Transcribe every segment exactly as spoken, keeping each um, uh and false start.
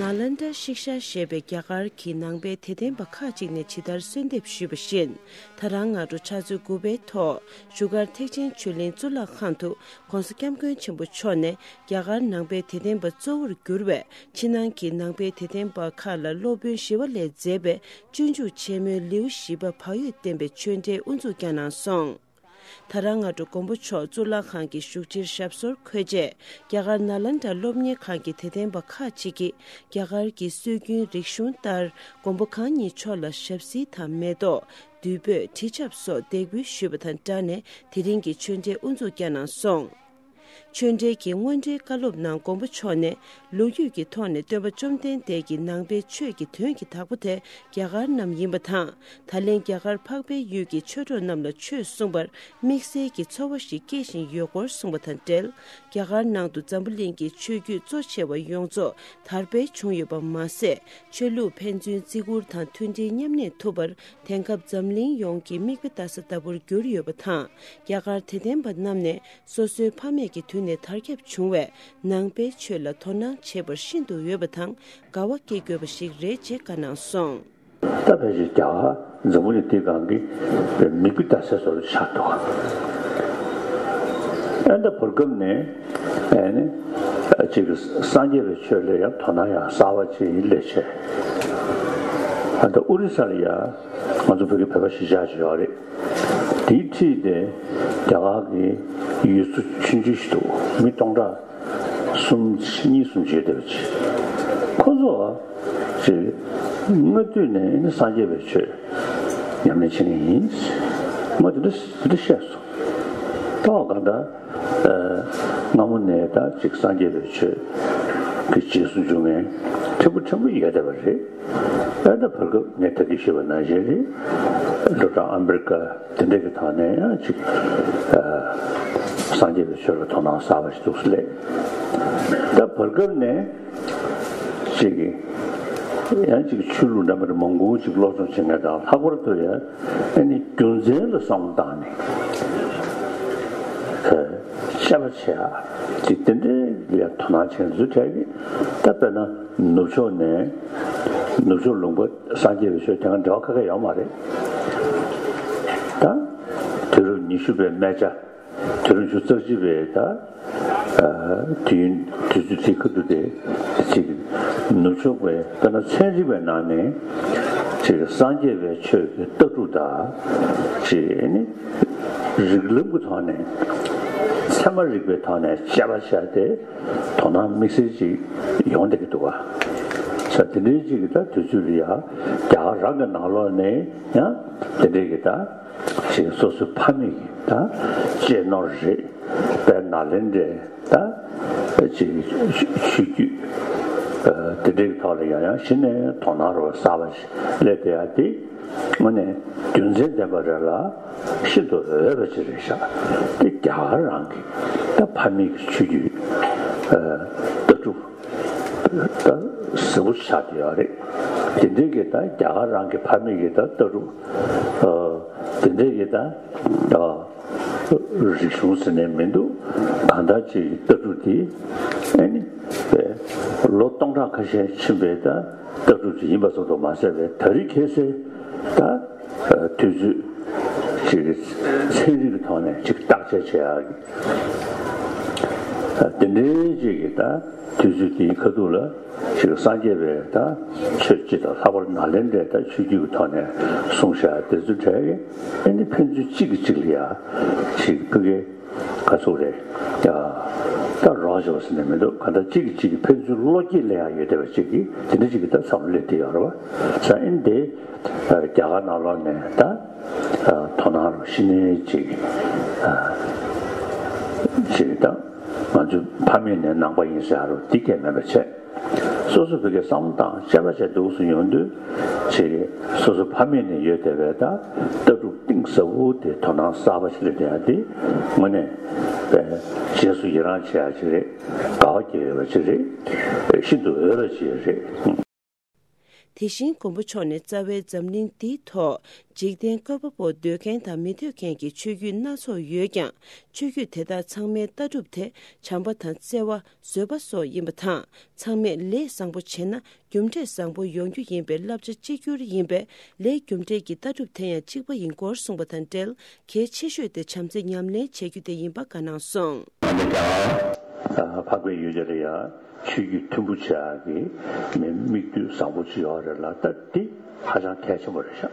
ནཱ་ལནྡ་ཤིག་ཤ་ཞེས་པའི་རྒྱ་གར་གྱི་ནང་པའི་དད་ལྡན་པ་ཁག་ཅིག་ནས་ཇི་ལྟར་གསོལ་འདེབས་ཞུས་པ་བཞིན། ད་རང་སྔ་དྲོ་ཕྱག་ཚོད་དགུ་པའི་ཐོག་བཞུགས་སྒར་ཐེག་ཆེན་ཆོས་གླིང་གཙུག་ལག་ཁང་དུ་༸གོང་ས་༸སྐྱབས་མགོན་ཆེན་པོ་མཆོག་ནས་རྒྱ་གར་ནང་པའི་དད་ལྡན་པ་གཙོ་བོར་གྱུར་བའི་ཕྱི་ནང་གི་ནང་པའི་དད་ལྡན་པ་ཁག་ལ་སློབ་དཔོན་ཞི་བ་ལྷས་མཛད་པའི་སྤྱོད་འཇུག་ཆེན་མོའི་ལེའུ་བཞི་པ་བག་ཡོད་བསྟན་པའི་ཆོས་འབྲེལ་དབུ་འཛུགས་བསྐྱངས་གནང་སོང་། ད་རང་སྔ་དྲོ་མགོན་པོ་མཆོག་གཙུག་ལག་ཁང་གི་བཞུགས་ཁྲིར་ཞབས་སོར་འཁོད་རྗེས། རྒྱ་གར་ནཱ་ལནྡ་སློབ་གཉེར་ཁང་གི་དད་ལྡན་པ་ཁག་ཅིག་གིས་རྒྱ་གར་གྱི་སྲོལ་རྒྱུན་རིག་གཞུང་ལྟར་མགོན་པོ་གང་ཉིད་མཆོག་ལ་ཞབས་བསིལ་དང་མེ་ཏོག་བདུག་སྤོས་དྲི་ཆབ་སོགས་འདེགས་འབུལ་ཞུས་པ་དང་སྦྲགས་ནས་དེ་རིང་གི་ཆོས་འབྲེལ་དབུ་འཛུགས་བསྐྱངས་གནང་སོང་། ཆོས་འབྲེལ་གྱི་སྔོན་འགྲོའི་བཀའ་སློབ་ནང་མགོན་པོ་མཆོག་ནས། ལོ་རྒྱུས་ཀྱི་ཐོག་ནས་སྟོན་པ་བཅོམ་ལྡན་འདས་ཀྱིས་ནང་པའི་ཆོས་ཀྱི་དོན་གྱི་བདག་པོ་དེ་རྒྱ་གར་རྣམས་ཡིན་པ་དང་། ད་ལན་རྒྱ་གར་འཕགས་པའི་ཡུལ་གྱི་ཆོས་གྲོགས་རྣམས་ལ་ཆོས་གསུངས་པར་དམིགས་བསལ་གྱི་ཚོར་བ་ཞིག་སྐྱེ་བཞིན་ཡོད་སྐོར་གསུངས་པ་དང་འབྲེལ། རྒྱ་གར་ནང་དུ་འཛམ་བུ་གླིང་གི་ཆོས་བརྒྱུད་གཙོ་ཆེ་བ་ཡོངས་རྫོགས་དར་སྤེལ་བྱུང་ཡོད་པ་མ་ཟད། ཆོས་ལུགས་ཕན་ཚུན་བརྩི་བཀུར་དང་མཐུན་སྒྲིལ་མཉམ་གནས་ཐུབ་པར་དེང་སྐབས་འཛམ་གླིང་ཡོངས་ཀྱི་མིག་དཔེ་ལྟ་ས་ལྟ་བུར་གྱུར་ཡོད་པ་དང་། རྒྱ་གར་དད་ལྡན་པ་རྣམས་ནས། སོ་སོའི་ཕ་མེས་ཀྱི་དུས་ནས་དར་ཁྱབ་བྱུང་བའི་ནང་པའི་ཆོས་ལ་དོ་སྣང་བྱེད་པར་ཤིན་ཏུ་འོས་པ་དང་དགའ་བ་སྐྱེ་དགོས་པ་ཞིག་རེད་ཅེས་བཀའ་གནང་སོང་། ད་ཕལ་ཆེར་རྒྱ་གར་འཛམ་བུ་གླིང་འདིའི་སྒང་གི་མིག་དཔེ་ལྟ་ས་བཟོ་འདྲ་ཆགས་འདུག་ཨ་ནི་ད་བར་སྐབས་ནས་ཨ་ནི་ཅིག་སངས་རྒྱས་པའི་ཆོས་ལ་ཡང་དོ་སྣང་ཡང་གསར་པ་ཅིག་སླེབས་བྱས། ཨ་ད་ཨོ་རི་ས་ལ་ཡང་ང་ཚོ་བོད་ཀྱི་བོད་པ་གཞིས་ཆགས་ཅིག་ཡོད་རེད། དེའི་འཁྲིས་དེ་རྒྱ་གར་གྱི་ཡུལ་ཚོ་ཆུང་ཆུང་ཞིག་འདུག་མི་སྟོང་ཕྲག་གསུམ་གཉིས་གསུམ་བྱས་བསྡད་པ་ཅིག་ཁོ་ཚོ་ཅིག་སྔ་དུས་ནས་ནི་སངས་རྒྱས་པའི་ཆོས་ཉམས་ལེན་བྱེད་མཁན་ཡིན། ང་དེ་འདྲ་དེ་འདྲ་བཤད་སོང་། ད་གང་ལྟར་སྔ་མོ་ནས་ད་ཅིག་སངས་རྒྱས་པའི་ཆོས་ཀྱི་རྗེས་སུ་འཇུག་མཁན་ཕྲན་བུ་ཕྲན་བུ་ཡོད་བསྡད་པ་རེད། ཨ་ད་བར་སྐབས་ངས་ད་གིན་ཞུས་པ་ནང་བཞིན་རེད། སློབ་གྲྭ་ཨ་མི་རི་ཀ་དེ་འདྲ་གི་ཐོག་ནས་ཡང་ཅིག་ཨ་སངས་རྒྱས་པའི་ཆོས་ལ་དོ་སྣང་གསར་པ་ཞིག་འདུག་སླེབས། ད་བར་སྐབས་ནས་ཅིག་ཡང་ཅིག་ཆོས་ལུགས་འདྲ་མི་འདྲ་མང་པོ་ཅིག་སློབ་སྦྱོང་བྱེད་མཁན་དང་། ལྷག་པར་དུ་ཡང་ཨ་ནི་རྒྱུ་མཚན་ལ་བསམ་བློ་བཏང་ནས་དཔྱད་པ་བྱེད་ཡ་ཅིག་དེ་འདྲའི་ལ་དོ་སྣང་བྱེད་མཁན་ཚོའི་གྲས་ཀྱི། ད་དཔེར་ན་ནུབ་ཕྱོགས་ནས་ནུབ་ཕྱོགས་ལུང་པ་སངས་རྒྱས་པའི་ཆོས་དེ་ག་འབྲེལ་བ་ཁ་ཁ་ཡོད་མ་རེད། ད་དུས་རབས་ཉི་ཤུ་པའི་སྨད་ཆ། དུས་རབས་ཉི་ཤུ་རྩ་གཅིག་པའི་ད་ཨ་དུས་ཡུན་དུས་ཚོད་དེའི་ཁ་ཐུག་དེ་ཅིག་ནུབ་ཕྱོགས་པའི་དཔེར་ན་ཚན་རིག་པའི་ནང་ནས་ཅིག་སངས་རྒྱས་པའི་ཆོས་ཀྱི་ལྟ་གྲུབ་དང་ཅིག་ནི་རིགས་ལམ་གྱི་ཐོག་ནས་ཚད་མ་རིག་པའི་ཐོག་ནས་དཔྱད་པ་བྱས་ཏེ་དོ་སྣང་དམིགས་བསལ་ཅིག་ཡོང་བསྡད་ཀྱི་འདུག་ག་ས་དེ་འདྲའི་ཅིག་གི་ད་དུས་ཚོད་ལ་ཡ་རྒྱ་གར་རང་གི་ནང་ལོགས་ནས་ཡང་དེ་འདྲའི་གི་ད། ཅིག་སོ་སོའི་ཕ་མེས་ཀྱི་ད་གཅེས་ནོར་རེད། དཔལ་ནཱ་ལེནྡྲའི་ད་ཅིག་ཆོས་བརྒྱུད་དེ་འདྲའི་ཐོག་ལ་ཡང་ཡང་གཞི་ནས་དོ་སྣང་རོ་གསར་པ་ཞིག་སླེབས་བསྡད་ཡ་དེ་དངོས་གནས་རྒྱུ་མཚན་ལྡན་པ་རེད་ལ་ཤིན་ཏུ་འོས་པ་ཅིག་རེད་ཤག་དེ་རྒྱ་གར་རང་གི་ད་ཕ་མེས་ཀྱི་ཆོས་བརྒྱུད་ལྟ་གྲུབ། ད་གཟི་བོ་ཆགས་བསྡད་ཡོད་རེད། དེ་འདྲའི་གི་ད་རྒྱ་གར་རང་གི་ཕ་མེས་ཀྱི་ད་ལྟ་གྲུབ། ཨ་དེ་འདྲའི་གི་ད་ད་རིག་གཞུང་ཟེར་ནས་མི་འདུག་གང་ལྟར་ཅིག་ལྟ་གྲུབ་དེ་ཨ་ནི་ལོ་སྟོང་ཕྲག་ཁ་ཤས་ཕྱིན་པའི་ད་ལྟ་གྲུབ་ཅིག་ཡིན་པ་ཙམ་དུ་མ་ཟད་པའི་ད་རེས་ཁ་སང་ད་དུས་ཚོད་ཅིག་གི་ཚན་རིག་གི་ཐོག་ནས་ཅིག་བརྟག་དཔྱད་བྱེད་ཡག་གི་དེ་འདྲའི་ཅིག་གི་ད་དུས་ཚོད་དེའི་ཁ་ཐུག་ལ་ཅིག་སངས་རྒྱས་པའི་ད་ཆོས་སྤྱི་དང་ལྷག་པར་ནཱ་ལེནྡྲའི་ད་ཆོས་བརྒྱུད་ཀྱི་ཐོག་ནས་གསུངས་བཞག་དེ་ཚོའི་གྲས་ཀྱི་ཨ་ནི་ཕན་ཚུན་གཅིག་གིས་གཅིག་ལ་ཡ་ཅིག་ཕ་གི་ག་ཚོད་རེད་ཡ་ད་རོགས་བྱེད་པ་ཟེར་ནས་མི་འདུག་གང་ལྟར་གཅིག་གིས་གཅིག་གི་ཕན་ཚུན་བློ་སྐྱེད་ལེན་ཡག་ཡོད་བསྡད་པ་ཅིག་གིས་དེ་འདྲ་ཅིག་གི་ད་བསམ་བློ་སླེབས་བསྡད་ཡོད་རེད་བ། ས་ཨིན་དེ་རྒྱ་གར་ནང་ལོགས་ནས་ད་དོ་སྣང་རོ་ཤི་ནས་ཅིག་ཅིག་ད་ང་ཚོའི་ཕ་མེས་ནས་ནང་པ་ཡིན་ཟེར་ཡག་རོ་འདི་སྐད་མེད་པ་བྱས། སོ་སོ་བོད་སྐད་བསམ་བློ་བཏང་དཔྱད་པ་བྱས་འདུག་སེ་ཡོང་དུས་ཅིག་སོ་སོ་ཕ་མེས་ནས་ཡོད་བསྡད་པའི་ད་ལྟ་གྲུབ་གཏིང་ཟབ་པོ་དེ་དོ་སྣང་གསར་པ་ཞིག་སླེབས་བསྡད་ཡ་དེ་དངོས་གནས་པའི་རྗེས་སུ་ཡི་རང་བྱེད་ཡ་ཅིག་རེད། དགའ་བ་སྐྱེ་ཡོད་པ་ཅིག་རེད། ཤིན་ཏུ་འོས་པ་ཅིག་རེད། དེ་བཞིན་མགོན་པོ་མཆོག་ནས་རྩ་བའི་འཛམ་གླིང་འདིའི་ཐོག་འཇིག་རྟེན་བཀོད་པ་པོ་འདོད་མཁན་དང་མི་འདོད་མཁན་གྱི་ཆོས་བརྒྱུད་སྣ་ཚོགས་ཡོད་ཀྱང་། ཆོས་བརྒྱུད་དེ་དག་ཚང་མའི་ལྟ་གྲུབ་དེ་བྱམས་པ་དང་བརྩེ་བ། བཟོད་པ་སོགས་ཡིན་པ་དང་། ཚང་མས་ལས་བཟང་པོ་བྱས་ན་རྒྱུ་འབྲས་བཟང་པོ་ཡོང་རྒྱུ་ཡིན་པའི་བསླབ་བྱ་གཅིག་གྱུར་ཡིན་པས། ལས་རྒྱུ་འབྲས་ཀྱི་ལྟ་གྲུབ་དེ་ཡང་གཅིག་པ་ཡིན་སྐོར་གསུངས་པ་དང་འབྲེལ། གལ་ཆེ་ཤོས་དེ་བྱམས་བརྩེ་ཉམས་ལེན་བྱེད་རྒྱུ་དེ་ཡིན་པ་བཀའ་གནང་སོང་། ཨ་ནི་ཀྱང་། ཨ། འཕགས་པའི་ཡུལ་དེ་ལ་ཡང་ཆོས་བརྒྱུད་མཐུན་པོ་བྱེད་ཡག་གི་མི་མིག་ལྟོས་བཟང་པོ་ཅིག་ཡོད་རེད་ལ། ད་འདི་ཧ་ཅང་གལ་ཆེན་པོ་རེད་ཤག་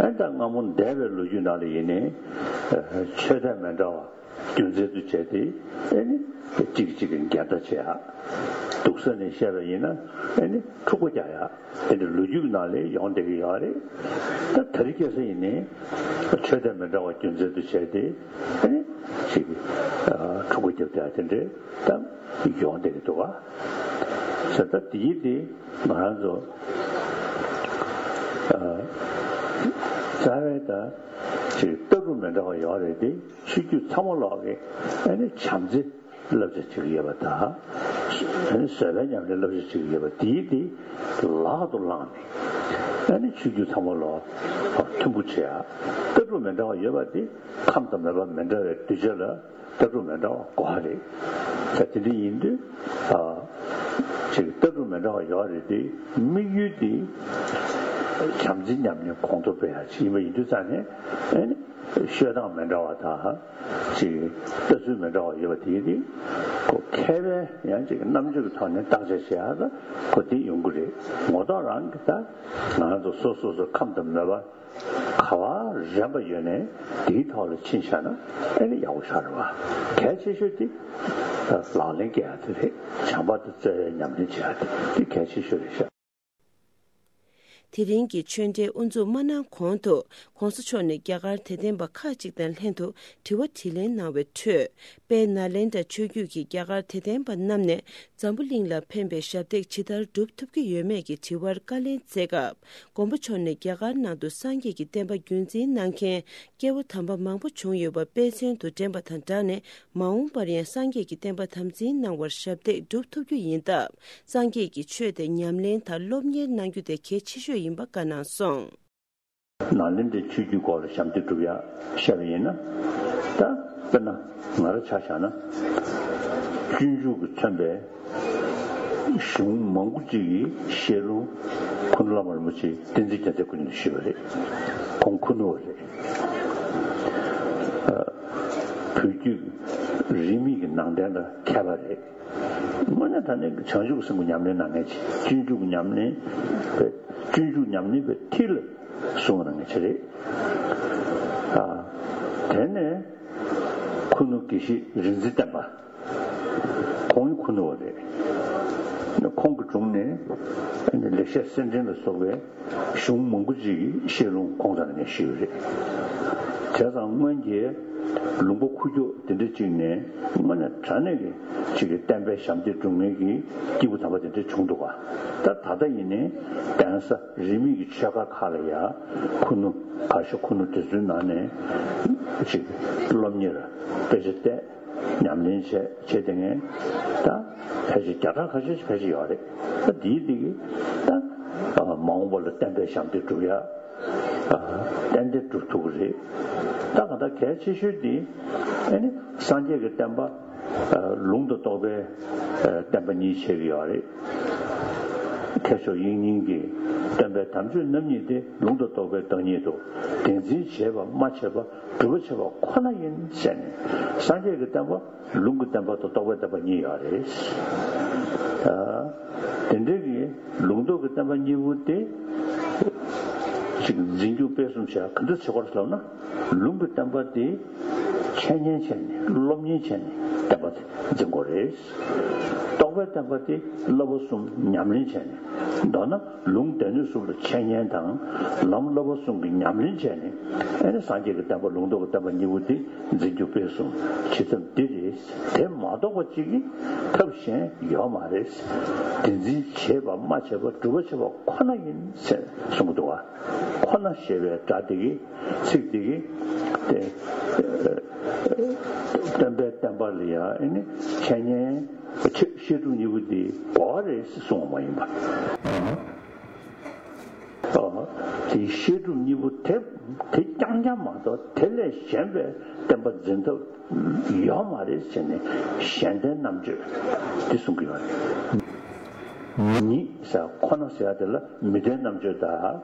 ཨེ། ད་སྔ་མོ་འདས་པའི་ལོ་རྒྱུས་ནང་ལ་ཡིན་ནའི་ཆོས་དད་མི་འདྲ་བ་རྒྱུ་མཚན་དུ་བྱས་ཏེ། ཨེ་ནི་གཅིག་གཅིག་གི་འགལ་ཟླ་བྱེད་ཡག་སྡུག་ས་ནས་བཤད་པ་ཡིན་ན་ཨེ་ནི་འཁྲུག་པ་རྒྱག་ཡག་དེ་འདྲ་ལོ་རྒྱུས་ནང་ལ་ཡོང་བསྡད་ཀྱི་ཡོད་རེད། ད་དེ་རིང་ཁ་སང་ཡིན་ནའི་ཆོས་དད་མི་འདྲ་བ་རྒྱུ་མཚན་དུ་བྱས་ཏེ། ཨ་ནི་ཅིག་ཨ། འཁྲུག་པ་རྒྱབ་བསྡད་དེ་འདྲས་ད་ཡོང་བསྡད་ཀྱི་འདུག་ག་ཟེར། ད་དེ་ཡིན་དེ་ང་རང་ཚོ་ཨ། རྩ་བའི་ད་ཅིག་ལྟ་གྲུབ་མི་འདྲ་བ་ཡོད་རེད་དེ། ཆོས་བརྒྱུད་ཚང་མ་ལོག་གི་ཨ་ནི་བྱམས་བརྩེ་བསླབ་བྱ་ཅིག་ཡོད་པ་དང་། ཨ་ནི་བཟོད་པའི་ཉམས་ལེན་བསླབ་བྱ་ཅིག་ཡོད་པ་དེ་དེ་ལག་ཏུ་བླངས་ནས། ཨ་ནི་ཆོས་བརྒྱུད་ཚང་མ་ལོག་མཐུན་པོ་བྱེད་ཡ། ལྟ་གྲུབ་མི་འདྲ་བ་ཡོད་པ་དེ་ཁམས་དང་མོས་པ་མི་འདྲ་བའི་གདུལ་བྱ་ལ་ལྟ་གྲུབ་མི་འདྲ་བ་དགོས་པ་རེད། ད་དེ་འདྲ་ཡིན་དུས་ཨ། ཅིག་ལྟ་གྲུབ་མི་འདྲ་བ་ཡོད་རེད་དེ། དམིགས་ཡུལ་དེ་བྱམས་བརྩེ་ཉམས་ལེན་གོང་མཐོར་སྤེལ་ཡ་ཅིག་ཡིན་པ་ཡིན་དུས་ཙང་ནས། ཨ་ནི་ཤོད་སྟངས་མི་འདྲ་བ་དང་། ཅིག་ལྟ་ཚུལ་མི་འདྲ་བ་ཡོད་པ་དེ་དེ་ཁོ་མཁས་པའི་ཡང་ཅིག་རྣམ་དཔྱོད་ཀྱི་ཐོག་ནས་བརྟག་དཔྱད་བྱེད་ཡག་ལ་ཁོ་དེ་ཡོང་གི་རེད། ངོ་ཐོག་རང་གི་ད་ང་རང་ཚོ་སོ་སོ་སོ་ཁམས་དང་མོས་པ་ག་བ་རན་པ་ཡོད་ནའི་དེའི་ཐོག་ལ་ཕྱིན་བཞག་ན་ཨེ་ནི་ཡག་པོ་ཞིག་རེད་བ། གལ་ཆེ་ཤོས་དེ་ལག་ལེན་བཀལ་ཡག་དེ་རེད། བྱམས་པ་དང་བརྩེ་བའི་ཉམས་ལེན་བྱེད་ཡག་དེ་དེ་གལ་ཆེ་ཤོས་རེད་ཤག་དེ་རིང་གི་ཆོས་འབྲེལ་དབུ་འཛུགས་མ་གནང་གོང་དུ། ༸གོང་ས་མཆོག་ནས་རྒྱ་གར་དད་ལྡན་པ་ཁག་ཅིག་དང་ལྷན་དུ་དྲི་བ་དྲིས་ལན་གནང་བའི་ཁྲོད། དཔལ་ནཱ་ལེནྡྲ་ཆོས་བརྒྱུད་ཀྱི་རྒྱ་གར་དད་ལྡན་པ་རྣམས་ནས་འཛམ་བུ་གླིང་ལ་ཕན་པའི་ཞབས་འདེགས་ཇི་ལྟར་སྒྲུབ་ཐུབ་ཀྱི་ཡོད་མེད་ཀྱི་དྲི་བར་བཀའ་ལན་སྩལ་སྐབས། མགོན་པོ་མཆོག་ནས་རྒྱ་གར་ནང་དུ་སངས་རྒྱས་ཀྱི་བསྟན་པ་རྒྱུན་འཛིན་གནང་མཁན་སྐྱེས་བུ་དམ་པ་མང་པོ་བྱུང་ཡོད་པ་དཔེ་མཚོན་དུ་འདྲེན་པ་དང་སྦྲགས་ནས། མ་འོངས་པར་ཡང་སངས་རྒྱས་ཀྱི་བསྟན་པ་དམ་འཛིན་གནང་བར་ཞབས་འདེགས་སྒྲུབ་ཐུབ་རྒྱུ་ཡིན་སྟབས། སངས་རྒྱས་ཀྱི་ཆོས་དེ་ཉམས་ལེན་དང་སློབ་གཉེར་གནང་རྒྱུ་དེ་གལ་ཆེ་ཤོས་ཡིན་པ་བཀའ་གནང་སོང་། ནཱ་ལེནྡྲའི་ཆོས་བརྒྱུད་སྐོར་ལ་ཞབས་འདེགས་སྒྲུབ་ཡག་བཤད་པ་ཡིན་ན། ད་དཔེར་ན་ང་རང་ཆ་བཞག་ན། སྤྱོད་འཇུག་གིས་མཚོན་པའི་གཞུང་མང་པོ་ཅིག་གི་བཤད་ལུང་ཁུ་ནུ་བླ་མ་རིན་པོ་ཆེ་བསྟན་འཛིན་རྒྱལ་མཚན་སྐུ་ཉིད་ནས་ཞུས་པ་རེད། ཁོང་ཁུ་ནུ་བ་རེད། བོད་བརྒྱུད་རིས་མེད་ཀྱི་ནང་བསྟན་ལ་མཁས་པ་རེད། དངོས་གནས་དྲང་གནས་ཀྱི་བྱང་ཆུབ་སེམས་ཀྱི་ཉམས་ལེན་གནང་མཁན་ཅིག་སྤྱོད་འཇུག་གི་ཉམས་ལེན་པའི་སྤྱོད་འཇུག་ཉམས་ལེན་པའི་མཐིལ་ལ་བཟུང་བ་གནང་མཁན་ཅིག་རེད། ཨ། དེ་ནས་ཁུ་ནུ་དགེ་བཤེས་རིག་འཛིན་བསྟན་པ། ཁོང་ཡང་ཁུ་ནུ་བ་རེད། ཁོང་གི་དྲུང་ནས་ལེགས་བཤད་གསེར་ཕྲེང་ལ་སོགས་པའི་གཞུང་མང་པོ་ཅིག་གི་བཤད་ལུང་ཁོང་རྩ་ནས་ངས་ཞུས་པ་རེད། བྱས་ཙང་སྔོན་གྱི་ལུང་པ་ཁུག་ཀྱོག་དེ་འདྲ་ཅིག་ནས་དངོས་གནས་དྲང་གནས་ཀྱི་ཅིག་གི་བསྟན་པའི་ཞབས་འདེགས་སྒྲུབ་མཁན་གྱི་སྐྱེས་བུ་དམ་པ་དེ་འདྲ་བྱུང་འདུག་ག་ད་ད་ལྟ་ཡིན་ནའི་གདན་ས་རིས་མེད་ཀྱི་ཆོས་སྒར་ཁག་ལ་ཡ་ཁུ་ནུ་གར་ཞ་ཁུ་ནུ་དེ་ཚོའི་ནང་ནས་ཅིག་སློབ་གཉེར་དཔེ་ཆ་བལྟས། ཉམས་ལེན་བྱས་བྱས་དེ་ངས་ད་ཕལ་ཆེར་བརྒྱ་ཕྲག་ཁ་ཤས་ཤིག་ཕལ་ཆེར་ཡོད་རེད། ད་འདིའི་འདི་གི་ད་མ་འོངས་པ་ལ་བསྟན་པའི་ཞབས་འདེགས་སྒྲུབ་ཡ། ཏན་ཏན་སྒྲུབ་ཐུབ་ཀྱི་རེད། ད་ག་ད་གལ་ཆེ་ཤོས་འདི་ཨ་ནི་སངས་རྒྱས་ཀྱི་བསྟན་པ་ལུང་དང་རྟོགས་པའི་བསྟན་པ་གཉིས་བྱེད་ཀྱི་ཡོད་རེད། མཁས་མཆོག་དབྱིག་གཉེན་གྱི་བསྟན་པའི་དམ་ཆོས་རྣམ་གཉིས་ཏེ་ལུང་དང་རྟོགས་པའི་བདག་ཉིད་དོ། དེ་འཛིན་བྱེད་པ་སྨྲ་བྱེད་པ་སྒྲུབ་པ་བྱེད་པ་ཁོ་ན་ཡིན་ཟེར་ནས་སངས་རྒྱས་ཀྱི་བསྟན་པ་ལུང་གི་བསྟན་པ་དང་རྟོགས་པའི་བསྟན་པ་གཉིས་ཡོད་རེད། ད་དེ་འདྲའི་གི་ལུང་རྟོགས་ཀྱི་བསྟན་པ་གཉིས་པོ་དེ་ཅིག་འཛིན་སྐྱོང་སྤེལ་གསུམ་བྱ་ག་འདྲ་བྱེད་དགོས་ལབ་ན། ལུང་གི་བསྟན་པ་དེ་འཆད་ཉན་བྱས་ནས་སློབ་གཉེར་བྱས་ནས་བསྟན་པ་དེ་འཛིན་དགོས་རེད། རྟོགས་པའི་བསྟན་པ་དེ་བསླབ་པ་གསུམ་ཉམས་ལེན་བྱས་ནས་མདོར་ན་ལུང་སྡེ་སྣོད་གསུམ་ལ་འཆད་ཉན་དང་ལམ་བསླབ་པ་གསུམ་གྱི་ཉམས་ལེན་བྱས་ནས་ཨ་ནི་སངས་རྒྱས་ཀྱི་བསྟན་པ་ལུང་རྟོགས་ཀྱི་བསྟན་པ་གཉིས་པོ་དེ་འཛིན་སྐྱོང་སྤེལ་གསུམ་བྱེད་ཐབས་འདི་རེད། དེ་མ་གཏོགས་པ་གཅིག་གིས་ཐབས་གཞན་ཡོད་མ་རེད། དེ་འཛིན་བྱེད་པ་སྨྲ་བྱེད་པ་སྒྲུབ་པ་བྱེད་པ་ཁོ་ན་ཡིན་ཟེར་གསུང་གི་འདུག་བ། ཁོ་ན་ཞེས་པའི་སྒྲ་འདི་གིས་ཚིག་འདི་གིས་ཏེ་སྟོན་པའི་བསྟན་པ་ལ་ཡང་ཨ་ནི་འཆད་ཉན་ ཆོས་བཤད་སྒྲུབ་གཉིས་པོ་འདི་གོ་བ་རེད་ཟེར་གསུངས་པ་མ་ཡིན་པ། ཨ། དེ་བཤད་སྒྲུབ་གཉིས་པོ་དེ་དེ་རྐྱང་རྐྱང་མ་གཏོགས་དེ་ལས་གཞན་པའི་བསྟན་པ་འཛིན་ཐབས་ཡོད་མ་རེད་ཟེར་ནས་གཞན་ལྡན་རྣམ་དཔྱོད་དེ་གསུང་གི་ཡོད་རེད། ཉིད་ཟེར་ཁོ་ན་ཟེར་ཡ་དེ་ལ་མི་ལྡན་རྣམ་དཔྱོད་དང་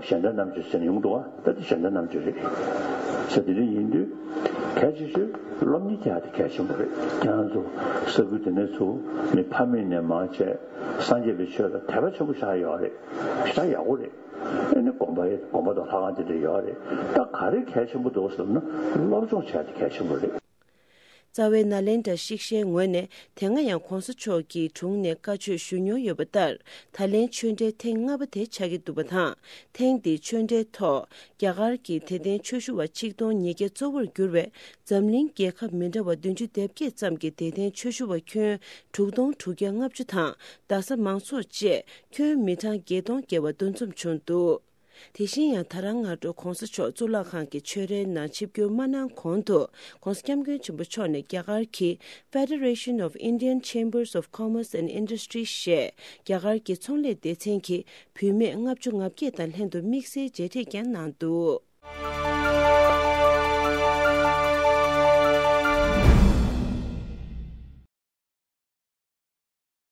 གཞན་ལྡན་རྣམ་དཔྱོད་ཟེར་ནས་ཡོང་འདུག་བ། ད་དེ་གཞན་ལྡན་རྣམ་དཔྱོད་རེད་ཟེར། དེ་འདྲ་ཡིན་དུས་གལ་ཆེ་ཤོས་སློབ་གཉེར་བྱ་ཡ་དེ་གལ་ཆེན་པོ་རེད། ཁྱེད་རང་ཚོ་ས་ཁུལ་དེ་ནས་ཚུར་མི་ཕ་མེས་ནས་མར་བྱས་སངས་རྒྱས་པའི་ཆོས་ལ་དད་པ་ཆེན་པོ་ཞེ་དྲག་ཡོད་རེད། ཞེ་དྲག་ཡག་པོ་རེད། ཨ་ནི་དགོན་པ་དགོན་པ་དང་ལྷ་ཁང་དེ་འདྲ་ཡོད་རེད། ད་ག་རེ་གལ་ཆེན་པོ་འདུག་ཟེར་ན་སློབ་སྦྱོང་བྱས་ཏེ་གལ་ཆེན་པོ་རེད། རྩ་བའི་ནཱ་ལེནྡྲ་ཤིག་ཤའི་ངོས་ནས་དེ་སྔ་ཡང་གོང་ས་མཆོག་གི་དྲུང་ནས་བཀའ་ཆོས་ཞུས་མྱོང་ཡོད་པ་ལྟར། ད་ལན་ཆོས་འབྲེལ་ཐེངས་ལྔ་པ་དེ་ཆགས་ཀྱི་འདུག་པ་དང་། ཐེངས་འདིའི་ཆོས་འབྲེལ་ཐོག་རྒྱ་གར་གྱི་དད་ལྡན་ཆོས་ཞུ་བ་ཆིག་སྟོང་ཉིས་བརྒྱ་གཙོ་བོར་གྱུར་བའི་འཛམ་གླིང་རྒྱལ་ཁབ་མི་འདྲ་བ་བདུན་ཅུ་དེ་བརྒྱད་ཙམ་གྱི་དད་ལྡན་ཆོས་ཞུ་བ་ཁྱོན་དྲུག་སྟོང་དྲུག་བརྒྱ་ལྔ་བཅུ་དང་རྡ་ས་མང་ཚོགས་བཅས་ཁྱོན་མི་གྲངས་བརྒྱད་སྟོང་བརྒལ་བ་འདུ་འཛོམས་བྱུང་འདུག་དེ་བཞིན་ཡང་ད་རང་སྔ་དྲོ་གོང་ས་མཆོག་གཙུག་ལག་ཁང་གི་ཆོས་རའི་ནང་ཆིབས་བསྒྱུར་མ་གནང་གོང་དུ། གོང་ས་སྐྱབས་མགོན་ཆེན་པོ་མཆོག་ནས་རྒྱ་གར་གྱི་Federation of Indian Chambers of Commerce and Industry ཞེས་རྒྱ་གར་གྱི་ཚོང་ལས་སྡེ་ཚན་གྱི་བུད་མེད་ལྔ་བཅུ་ང་བརྒྱད་དང་ལྷན་དུ་དམིགས་བསལ་མཇལ་འཕྲད་ཀྱང་གནང་འདུག